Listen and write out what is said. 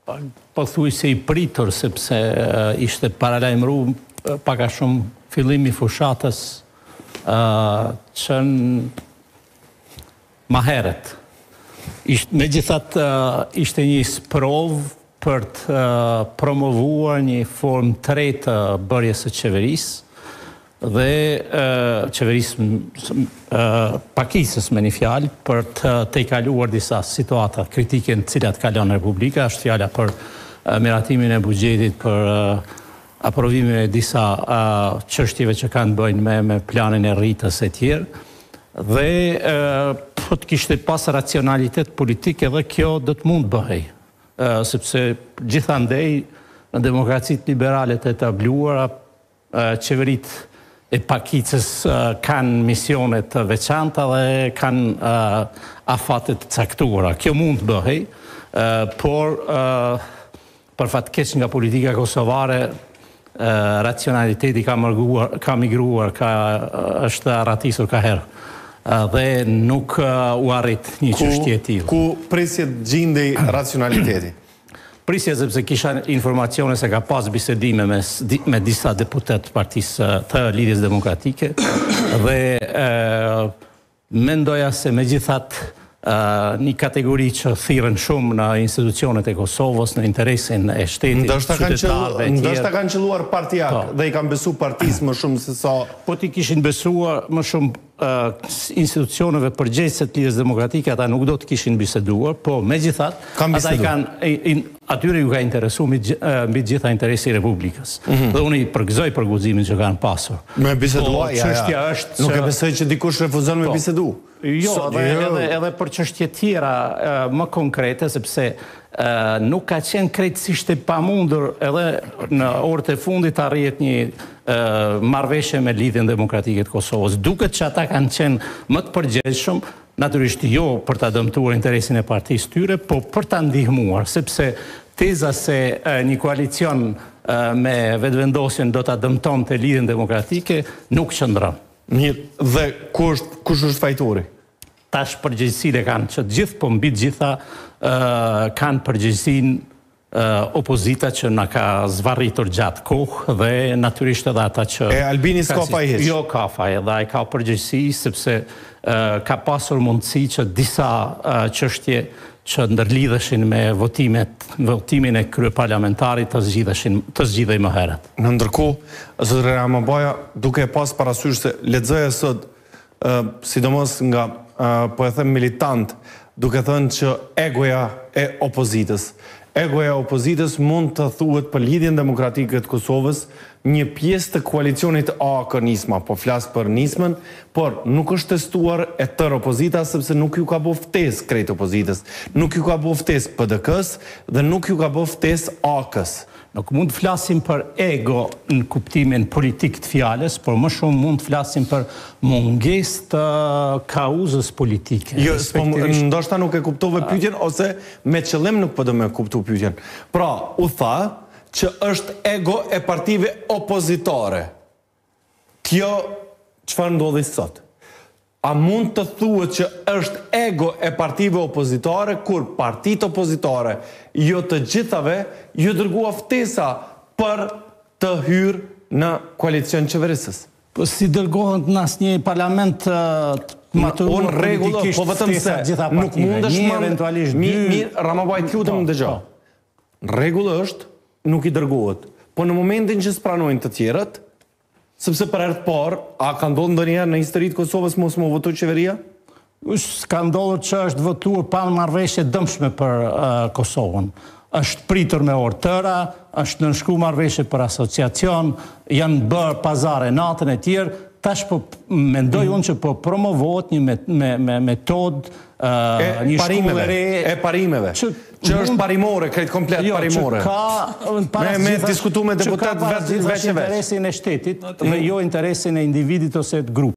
Pothuajse i pritur sepse ishte paralajmëru pak a shumë fillimi i fushatës që ma herët. Megjithatë ishte një sprovë për të promovuar një formë të re të bërjes së qeverisë dhe qeverisë pakicës me një fjalë për të tejkaluar disa situata kritike në të cilat kalon Republika, është fjala për miratimin e buxhetit, për aprovimin e disa çështjeve që kanë të bëjnë me me planin e rritjes e tjerë. Dhe po të kishte pas racionalitet politik edhe kjo do të mund të bëhej. Sepse gjithandej në demokracitë liberale të etabluara Qeveritë e pakicës kanë misione të veçanta dhe kanë afate të caktuara. Kjo mund të bëhej, por për fat keq nga politika kosovare racionaliteti ka mërguar, ka migruar, ka është arratisur kaherë dhe nuk u arrit një çështje e tillë. Ku prisje të gjindej racionaliteti? Prisja sepse kisha informacione se ka pas bisedime me me disa deputetë të partisë të Lidhjes Demokratike dhe mendoja se megjithatë një kategori që thirren shumë në institucionet e Kosovës, në interesin e shtetit, ndoshta kanë qëlluar, ndoshta kanë qëlluar partiak po. dhe i kanë besu partisë më shumë se sa Po t'i kishin besuar më shumë institucioneve përgjegjëse të Lidhjes Demokratike ata nuk do të kishin biseduar, po megjithatë ata i kanë atyre ju ka interesu mbi të gjitha interesi i Republikës. Mm -hmm. Dhe unë i përgëzoj për guximin që kanë pasur. Me bisedua, po, ja, çështja ja. është nuk e besoj që dikush refuzon me po, bisedu. Jo, Sot, edhe, jo. edhe edhe për çështje tjera më konkrete sepse nuk ka qenë krejtësisht e pamundur edhe në orët e fundit të arrihet një marrëveshje me Lidhjen Demokratike të Kosovës. Duket që ata kanë qenë më të përgjegjshëm, natyrisht jo për ta dëmtuar interesin e partisë tyre, po për ta ndihmuar, sepse teza se një koalicion me Vetëvendosjen do ta dëmtonte Lidhjen Demokratike nuk qëndron. Mirë, dhe ku është, kush është fajtori? Tash përgjegjësinë e kanë që të gjithë, po mbi të gjitha kanë përgjegjësinë opozita që na ka zvarritur gjatë kohë dhe natyrisht edhe ata që E Albini s'ka faj hiç. Jo ka faj, edhe ai ka përgjegjësi sepse ka pasur mundësi që disa çështje që ndërlidheshin me votimet, votimin e kryeparlamentarit të zgjidheshin, të zgjidhej më herët. Në ndërkohë, zotëri Ramabaja, duke e pas parasysh se lexoja sot sidomos nga, po e them militantë, duke thënë që egoja e opozitës. Egoja e opozitës mund të thuhet për Lidhjen Demokratike të Kosovës, një pjesë të koalicionit AAK Nisma, po flas për Nismën, por nuk është testuar e tërë opozita sepse nuk ju ka bo ftesë krejt opozitës, nuk ju ka bo ftesë PDK-së dhe nuk ju ka bo ftesë AAK-së. Nuk mund të flasim për ego në kuptimin politik të fjalës, por më shumë mund të flasim për mungesë të kauzës politike. Jo, s'po, ndoshta nuk e kuptove pyetjen ose me qëllim nuk po do me kuptu pyetjen. Pra, u tha që është ego e partive opozitare. Kjo çfarë ndodhi sot? A mund të thuhet që është ego e partive opozitare kur partitë opozitare, jo të gjithave, ju dërgua ftesa për të hyrë në koalicion qeverisës? Po s'i dërgohen në asnjë parlament të maturuar Unë rregull, politikisht po vetëm se ftesa të gjitha nuk partive. mundesh Një eventualisht dy. Mirë, Ramabaj, të lutem më dëgjo. Në rregull është, nuk i dërgohet. Po në momentin që s'pranojnë të tjerët, Sepse për herë të parë, a ka ndodhur ndonjëherë në histori të Kosovës mos me u votu qeveria? S'ka ndodhur që është votuar pa marrëveshje dëmshme për Kosovën. Është pritur me orë tëra, është nënshkru marrëveshje për asociacion, janë bërë pazare natën e tjerë, tash po mendoj unë që po promovohet një me, me, me metodë një shkollë e re e parimeve që, që është parimore, krejt komplet jo, parimore. Që ka para me, me diskutu me deputet veç veç interesin e shtetit dhe jo interesin e individit ose të grupit.